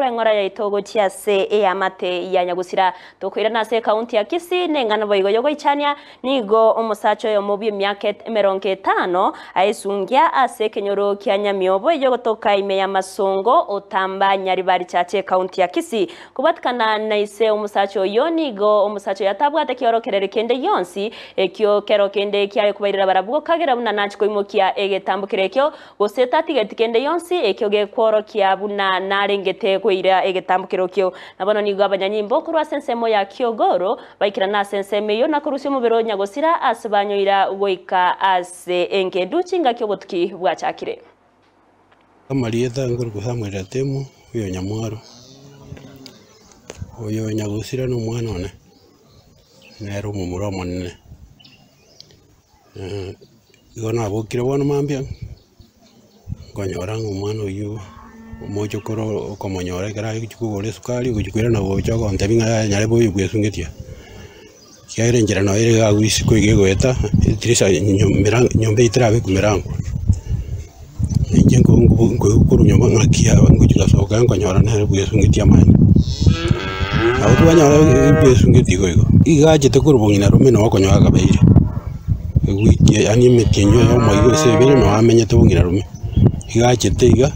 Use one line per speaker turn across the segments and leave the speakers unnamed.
Eng'ora yaito gochia ase eamate ya nyagusira. Tokoirana ase ekaunti ya Kisii neng'ana boigo yogoichania nigo omosacha oyomo bw'emiaka 50 aesungia ase ekenyoro kia Nyamiobo eyio gotoka ime ya Masongo otamba Nyaribari Chache ekaunti ya Kisii. Kobwatikana na ise omosacha oyio nigo omosacha oyo atabwate kiorokererio kende gionsi ekio kero kende kiaye kobairera barabwo kagera buna nachi koimokia egetambokero ekio Gose tatigeti kende gionsi ekio gekworokia buna narengete koira egetambokero ekio. Na bono nigo abanyanyimbo korwa ase ensemo ya Kiogoro baikerana ase ensemo eyio na korusia omobere o nyagosira ase banyoira goika ase engendu chingaki obotuki bwachakire.
Amarieta nkorokwa Samuel Atemo, oyo Nyamwaro, oyo nyagosira na omwana one, nere omomura omonene. Igo nabokire bono mambia, nkonyora ng'a omwana oywo omochokoro okomonyora ekero agochia kogora esukari ogochia koirana gocha ogontebia ng'a yaya nyarebe oyo bwesungetie aa. Ekiagera enchera noyo ere iga agwo isiko iga egoeta, edirisa nyomba eywo terabekwa mirango. Inche nkoigwa korwa nyomba ng'aki aba ngochia gosoka nkonyora nere bwesungetie amaene. Nabo twanyora bwesungetie igo igo, iga achete korwa bong'ina rome nabo okonyora akabeire, ewiki yaani emetienyi oyomo iga gose ebere nabo amenyete bong'ina rome, iga achete iga,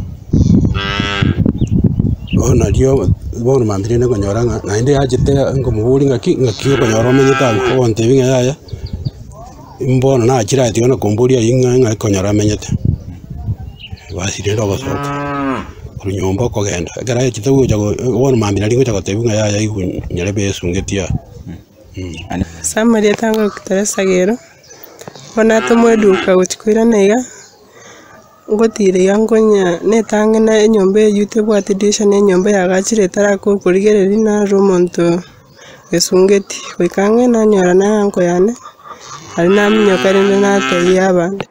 bono nario bono mambia rende nkonyora ng'a naende achete nkomoboria ng'aki ng'aki okonyora omenyete abwo, ogontebia ng'a yaya. Mbono nachire aye tiga nakomboria ayio ng'a ng'ai konyora amenyete, basi rende ogosoka korwa nyomba okogenda, ekero aechete gocha go bono mambia nario ngocha gotebiwa ng'a yaya igo nyarebe esungetie aa.
Ase amarieta ngoruka Teresa Gero, bono natomwa eduka gochia koirana iga, ngotira iga nkonya netang'ana enyomba eywo tebwati dirisha na enyomba yagachire etarakwa korigereria narora omonto esungeti, goika ang'e nanyora na uncle yane, aria naminyoka rende natebia abande.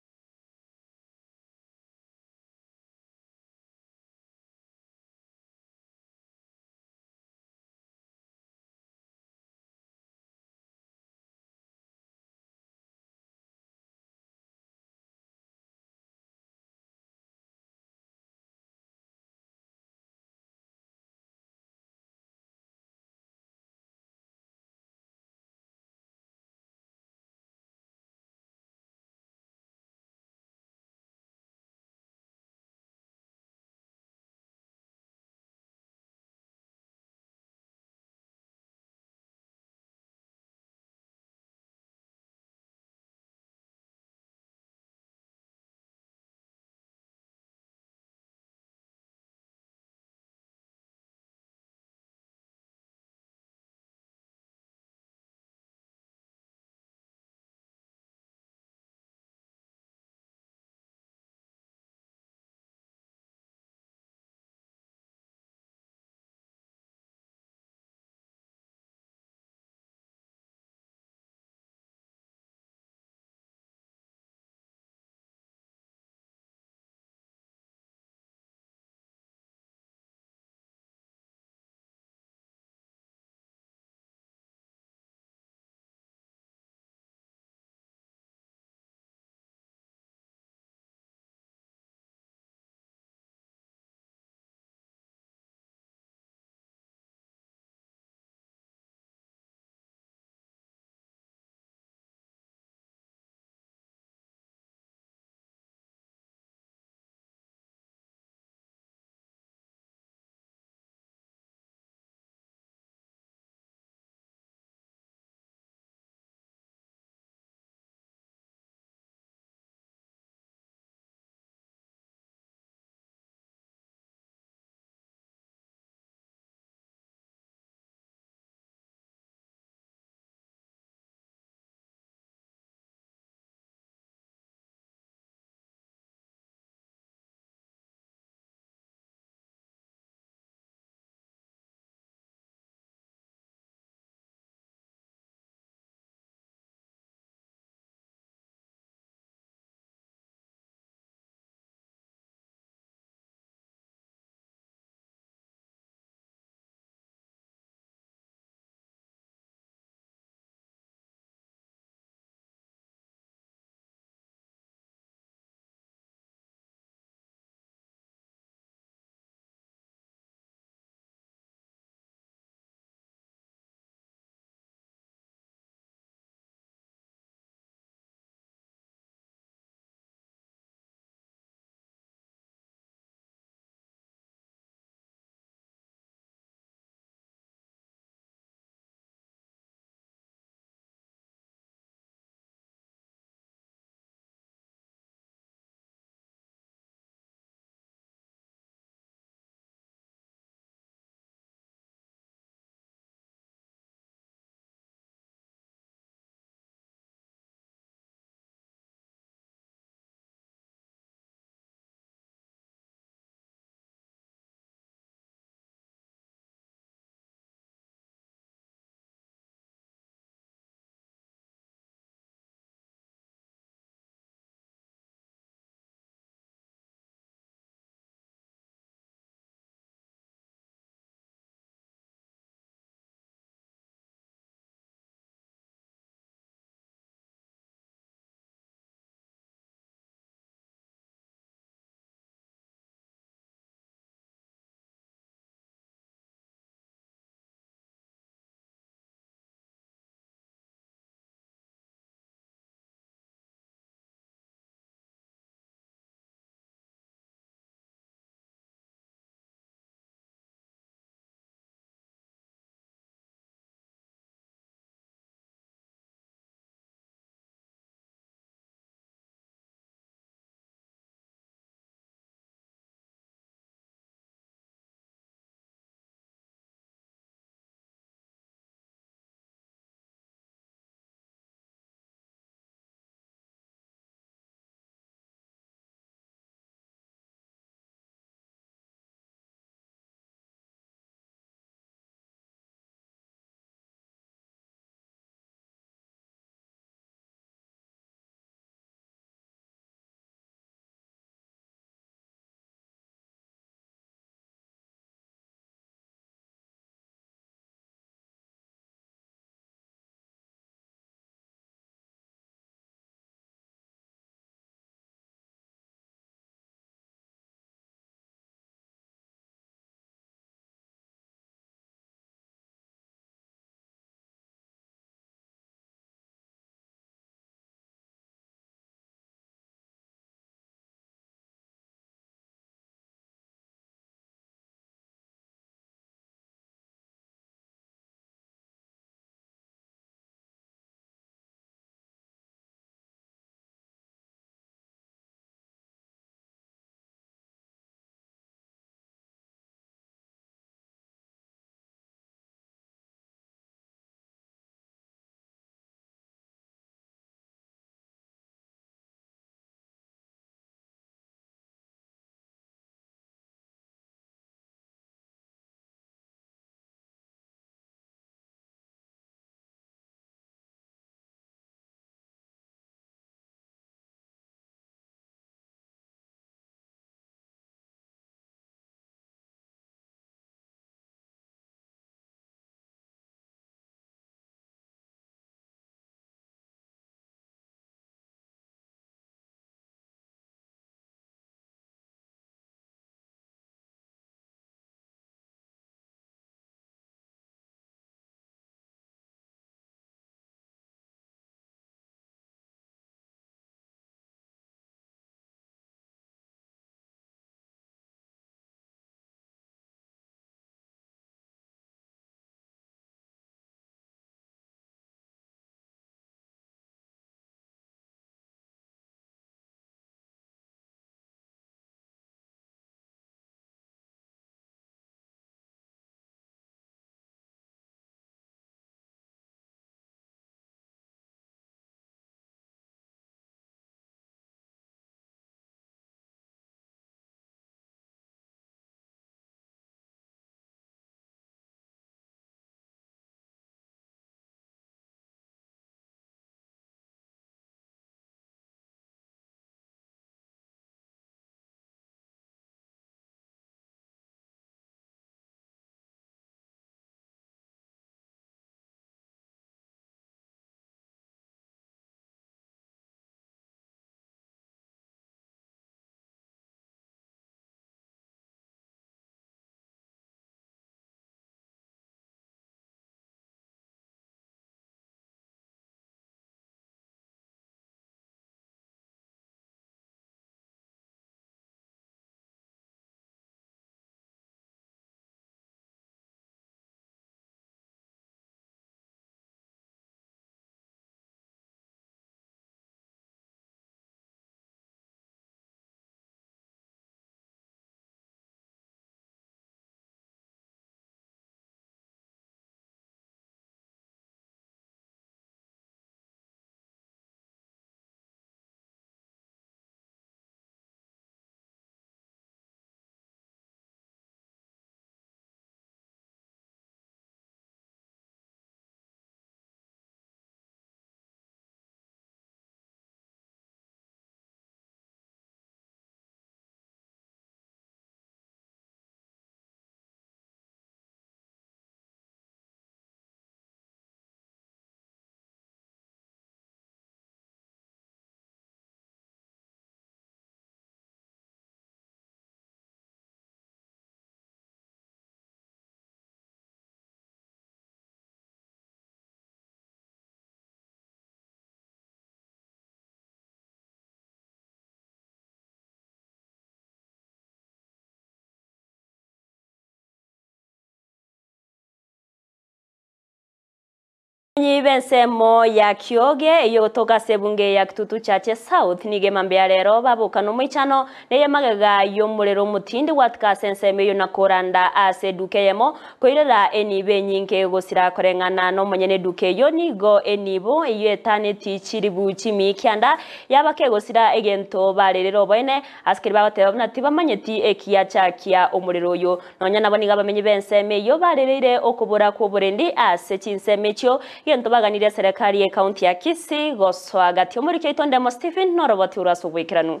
Abamenyi b'ensemo ya Kioge eyio gotoka ase ebunge ya Kitutu Chache South nigo emambia rero baboka nomoichano neye magega y'omorero omotindi gwatika ase ensemo eyio na koranda ase eduka eyemo koirera enibo enyinge gosira koreng'ana nomonyene eduka eyio nigo enibo eyio etaneti chiribu chimi kianda yaba kegosira egento barerere oboene ase keria bagoteba buna tibamanyeti ekiachakia omorero oyo. Nonya nabo nigo abamenyi b'ensemo eyio barereire okobora kw'oborendi ase chinsemo echio, egento baganirie eserekari y'ecounty ya Kisii gosoa gati. Omoriki oito Ndemo Stephen noroboti orwo ase oboikeranu.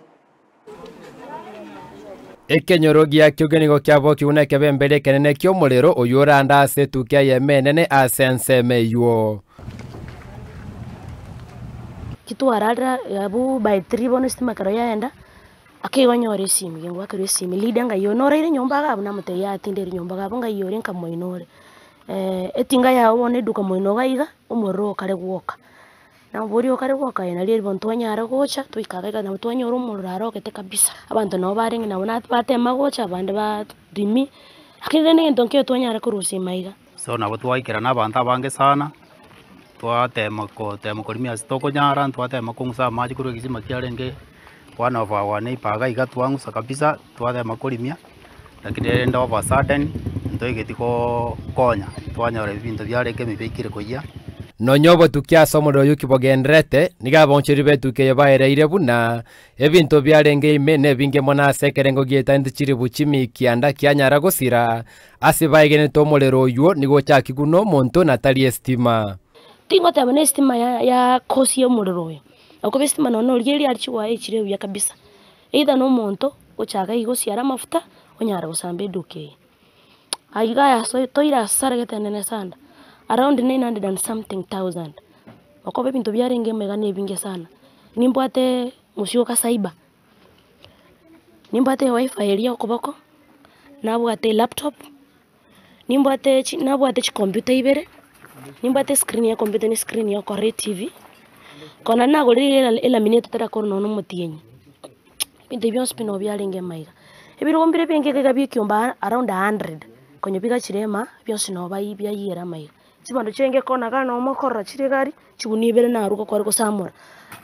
Ekenyoro giakio nigo kiabokigwe nekebemberi ekenene ki'omorero oyio orande ase etukia eyemo enene ase ensemo eyio.
Kitwararera abwo by three bono estima ekero yaenda, Akeigo anyore esimi, gengwakerwa esimi, leader ng'ai ore noraire nyomba iga abwo namotebia yaya tinderi nyomba iga abwo ng'ai ore nkamoina ore. Etinga yago bono eduka moino iga iga, omorero okare gwoka. Namoboria okare gwoka aye nario bono twanyara gocha twaika iga iga nabo twanyora omorero arogete kabisa. Abanto nabo barenge nabo batema gocha abande ba rimi, lakini rende egento nkeiyo twanyara korusia ime aiga.
So nabo twaikerana abanto abange sana, twatema kotema korimia ase tokonyara, twatema kong'usa amache korwa egesima kiarenge one of our neighbour iga iga twang'usa kabisa, twatema korimia, lakini rende of a sudden, ntoigeti konya, twanyora ebinto biarenge ebibe bikire koyia.
Nonya obotuki ase omorero oyio kibogendererete, nigo abaonchoreri b'etuki eye baereire buna ebinto biarenge ime nebinge mono ase ekerengo gi'etalenti chilifu chimikianda kianyara gosira, Ase baegenete omorero oyio nigo ochakigwe nomonto na tari esitima.
Tingoteba nestima ya kosia omorero oyo, okoba estima nonya noria eria aria chiwaya echire buya kabisa, either na omonto ochaka iga osiare amafuta onyare gosamba eduka eye. Aiga aya toire hasara gete enene sana, around 900 and something thousand, okoba ebinto biarenge ime iga nebinge sana, nimbwate mosioka cyber. Nimbwate ewifi eria okoboko, nabwate elaptop, nimbwate chi nabwate chicomputer ibere, nimbwate escreen ya ecomputer na escreen ya okorora etv, kona nagorire ela elaminator tarakora nonye na omotienyi, ebinto ebi bionsi pi nabo biarenge maiga. Ebirogo mbire binge iga bia ekiombe around a hundred, konya bigachire ema, bionsi nabo bai biayire amaiga. Chibando chiaenge kona igaa nomo okorora chire egari, chigunia ibere narwo gokora gosamora,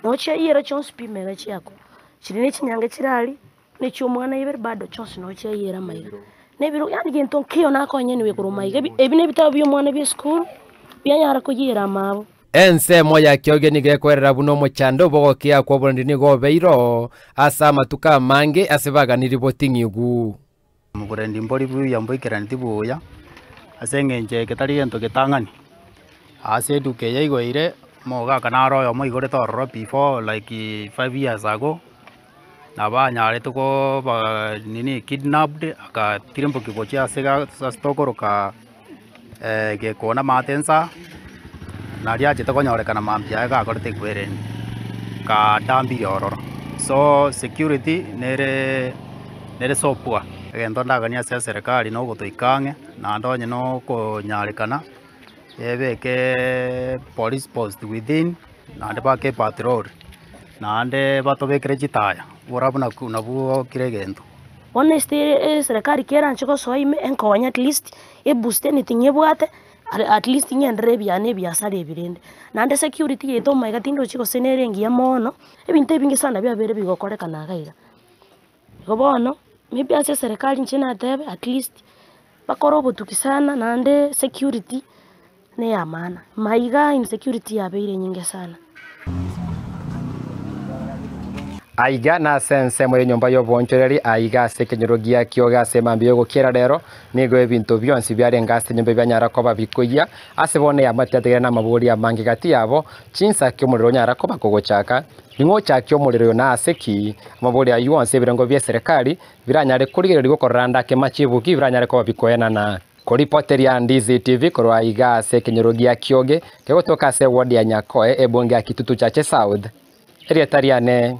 nabo chiayire chionsi pi mega chiakwa. Chiri ne chinyange chire aria, na echi'omwana ibere bado chionsi nabo chiayera amaiga. Na ebiro yaani gento nkeiyo nakonyenigwe korwa maiga, ebi ebi na ebitabu bia omwana bia esukuru, bianyara koyiera amabo.
Ensemo ya kioge nigo ekwerera buna omochando bw'ogokia kw'oborendi nigo obeire oo ase amatuko amange ase baganiri boting'igu.
Oborendi mbori buya mboikerani buya, ase eng'encho eke tari gento getang'ani. Ase eduka eye igoeire, omogaka naro oyomo oigorete ororo before like five years ago, nabo anyarete koba nini kidnapped agatirimbokia gochia ase iga ase tokoroka gekona maate nsa, naria achete konyorekana mambia aye gakorete ekwerende, kadambire ororo. So security nere nere so poor. Egento ndaganie ase eserekari na ogotoika ang'e, naende onye na okonyarekana, ebeke police post within, naende bake epatrol, naende batobekere chitaya, borabu naku nabwo kera egento.
Bono ase eserekari keranche gosoa ime, enkonye at least, eboost anything ebwate, at least ng'enderere ebiane ebiasara ebi rende. Naende security yaito omaiga tindochi gose nere engiya mono, ebinto ebinge sana biabeire bigokorekana iga iga. Igo bono, maybe ase eserekari inche natebe at least, bakore obotuki sana naende security ne ya maana. Maiga insecurity yabeire enyinge sana.
Aiga nase ensemo y'enyomba y'oboonchoreria, aiga ase ekenyoro gia kioge ase emambia y'ogokiera rero, nigo ebinto bionsi biarenge ase enyomba bianyara koba bikoyia. Ase bono eamate yatigare namabori amange gati yabo, chinsa ki omorero onyara koba kogochaka? Ning'o ochakia omorero oyo na ase ki? Amabori ayio onsi ebirengo bi'eserekari biranyare korigereria gokorora ande ake machibu ki biranyare koba bikoenana. Koripoteria Ndizi TV korwa aiga ase ekenyoro gia Kioge, kegotoka ase eward ya Nyakoe, ebunge ya Kitutu Chache South. Erieta riane.